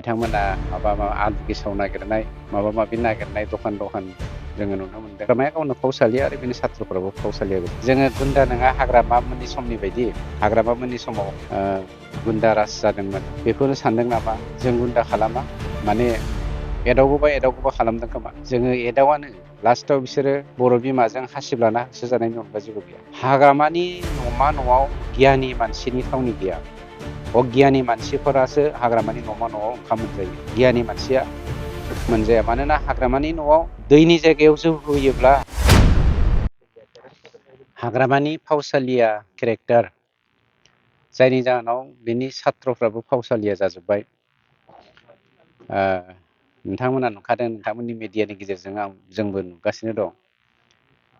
बिथांमोना माबा आलु गेसाव नागिरनाय माबा माबि नागिरनाय दखान जोङो नुनो मोनदों। हाग्रामाया गावनो फावसालिया आरो बिनि साथ्रफोराबो फावसालिया। जोङो गुन्दा नङा हाग्रामामोननि समनि बायदि हाग्रामामोननि समाव गुन्दा राज जादोंमोन बेखौनो सानदों नामा? जों गुन्दा खालामा, माने एदावगौबा खालामदों खोमा। जोङो एदावानो, लास्टआव बिसोरो बर' बिमाजों हासिब लाना होसोजानायनि अनगा जेबो गैया। हाग्रामानि न'मा न'आव गियानि मानसिनि थावनि गैया। अगियानि मानसिफोरासो हाग्रामानि न'मा न'आव ओंखाम मोनजायो। गियानि मानसिया मोनजाया। मानोना हाग्रामानि न'आव दैनि जायगायाव जौ होयोब्ला हाग्रामानि फावसालिया केरेक्टार, जायनि जाहोनाव बिनि साथ्रफ्राबो फावसालिया जाजोब्बाय। नोंथांमोना नुखादों, नोंथांमोननि मिडियानि गेजेरजों जोंबो नुगासिनो दं।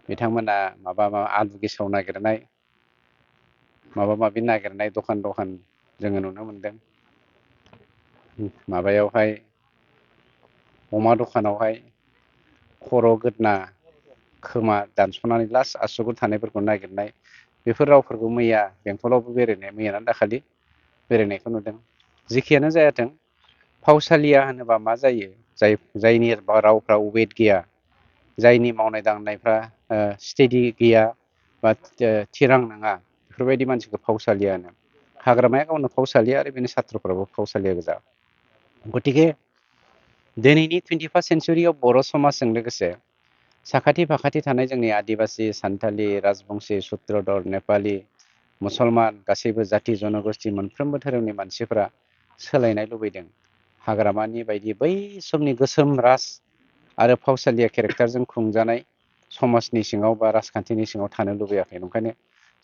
बिथांमोना माबा आलु गेसाव नागिरनाय माबा माबि नागिरनाय दखान जोङो नुनो मोनदों। माबायावहाय अमा दखानावहाय खर' गोदना खोमा दानस'नानै लास्ट आसुगुर थानायफोरखौ नागिरनाय, बेफोर रावफोरखौ मैया बेंथलावबो मैयाना दाखालि बेरायनायखौ नुदों। जेखियानो जायाथों, फावसालिया होनोबा मा जायो? जायनि रावफ्रा वेट गैया, जायनि मावनाय दांनायफ्रा स्टेडि गैया बा थिरां नङा, बेफोरबायदि मानसिखौ फावसालिया होनो। हाग्रामाया गावनो फावसालिया आरो बिनि साथ्रफोराबो फावसालिया गोजा। गतिके दिनैनि 21 सेन्सुरियाव बर' समाजजों लोगोसे साखाथि फाखाथि थानाय जोंनि आदिबासि, सान्थालि, राजबंसि, सुत्रधर, नेपालि, मुसलमान, गासैबो जाथि जनगोष्ठि मोनफ्रोमबो धोरोमनि मानसिफोरा सोलायनाय लुबैदों। हाग्रामानि बायदि बै समनि गोसोम राज आरो फावसालिया केरेक्टारजों खुंजानाय समाजनि सिङाव बा राजखान्थिनि सिङाव थानो लुबैयाखै। ओंखायनो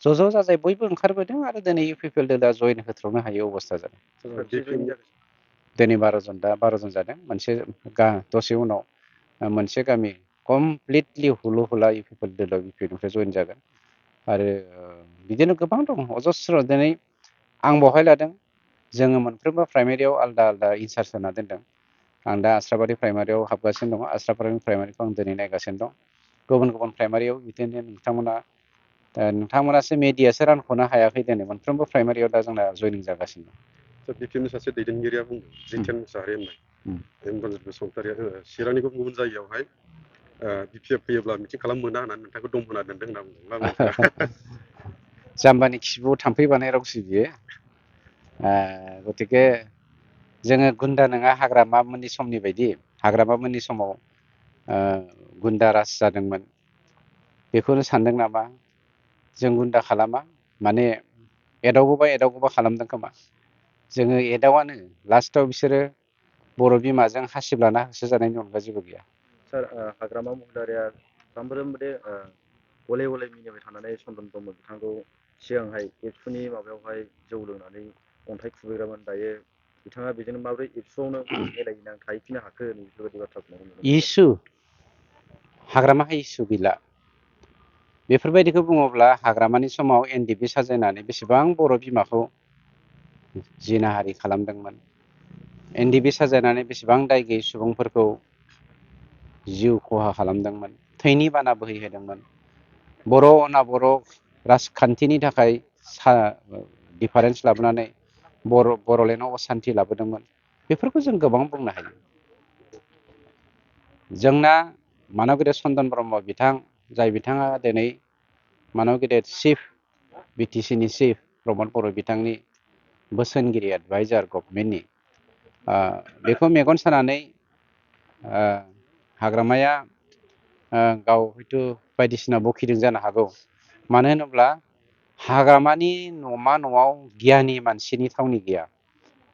ज' जाजाय बयबो ओंखारबोदों आरो दिनै इउपिपिएल जयन होथ्र'नो हायै अबस्था जादों। दिनै 12 जन जादों। दसे उनाव मोनसे गामि कमप्लिटलि हुलु हुला इउपिपिएल इउपिपिएलनिफ्राय जयन जागोन। आरो बिदिनो गोबां दं, अजस्र'। दिनै आं बहाय लादों, जोङो मोनफ्रोमबो प्राइमारियाव आलदा इनसार्ज होना दोनदों। आं दा आस्राबारि प्राइमारियाव हाबगासिनो दङ। आस्राबारि प्राइमारिखौ आं दिनै नायगासिनो दं। गुबुन प्राइमारियाव बिदिनो नोंथांमोनासो मेडियासो रानख'नो हायाखै। दिनै मोनफ्रोमबो प्राइमारियाव दा जोंना जयनिं जागासिनो दं। बिपिएलनि सासे दैदेनगिरिया बुंदों, जितेन मुसाहारि होननाय बसुमतारिया, चिरांनि गुबुन जायगायावहाय बिपिएफ फैयोब्ला मिटिं खालामनो मोना होननानै नोंथांखौ दम होना दोनदों होनना बुंदों। जाम्बानि खिबुआव थाम्फै बानाय रावसो बियो। गतिके जोङो गुन्दा नङा हाग्रामामोननि समनि बायदि हाग्रामामोननि समाव गुन्दा राज जादोंमोन बेखौनो सानदों नामा? जों गुन्दा खालामा, माने एदावगौबा खालामदों खोमा। जोङो एदावानो, लास्टआव बिसोरो बर' बिमाजों हासिब लाना होसोजानायनि अनगा जेबो गैया। सार, हाग्रामा महिलारिया सामफ्रोमबो गले मिनिबाय थानानै चन्दन ब्रह्म बिथांखौ सिगांहाय एबसुनि माबायावहाय जौ लोंनानै अन्थाइ खुबैग्रामोन, दायो बिथाङा बेजोंनो माबोरै एबसुआवनो मिलायहैनानै थाहैफिननो हाखो, बेफोरबायदि बाथ्राखौ इसु हाग्रामाहा इसु गैला। बेफोरबायदिखौ बुङोब्ला हाग्रामानि समाव एनडिपि साजायनानै बेसेबां बर' बिमाखौ जिनाहारि खालामदोंमोन, एनडिपि साजायनानै बेसेबां दाय गैयै सुबुंफोरखौ जिउ खहा खालामदोंमोन, थैनि बाना बोहैहोदोंमोन, बर' अना-बर' राजखान्थिनि थाखाय डिफारेन्स लाबोनानै बर'लेण्डआव असान्थि लाबोदोंमोन। बेफोरखौ जों गोबां बुंनो हायो। जोंना मानब गेदेर चन्दन ब्रह्म बिथां, जाय बिथाङा दिनै मानब गेदेर चिफ, बिटिसिनि चिफ प्रमद बर' बिथांनि बोसोनगिरि, एडभाइजार गभर्नमेन्टनि, बेखौ मेगन सानानै हाग्रामाया गाव हयथ' बायदिसिना बखिदों जानो हागौ। मानो होनोब्ला हाग्रामानि न'मा न'आव गियानि मानसिनि थावनि गैया।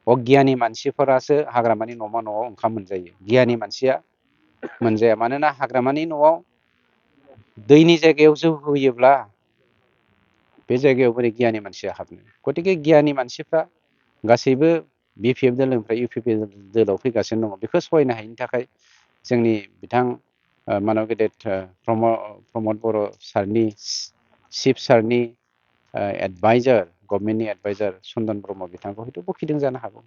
अगियानि मानसिफोरासो हाग्रामानि न'मा न'आव ओंखाम मोनजायो। गियानि मानसिया मोनजाया। मानोना हाग्रामानि न'आव दैनि जायगायाव जौ होयोब्ला बे जायगायाव बोरै गियानि मानसिया हाबनो? गतिके गियानि मानसिफ्रा गासैबो बिपिएफ दोलोनिफ्राय इउपिपिएल दोलोआव फैगासिनो दङ। बेखौ सहायनो हायिनि थाखाय जोंनि बिथां मानब गेदेर प्रमद बर' सारनि, चिफ सारनि एडभाइजार, गभर्नमेन्टनि एडभाइजार चन्दन ब्रह्म बिथांखौ हयथ' बखिदों जानो हागौ।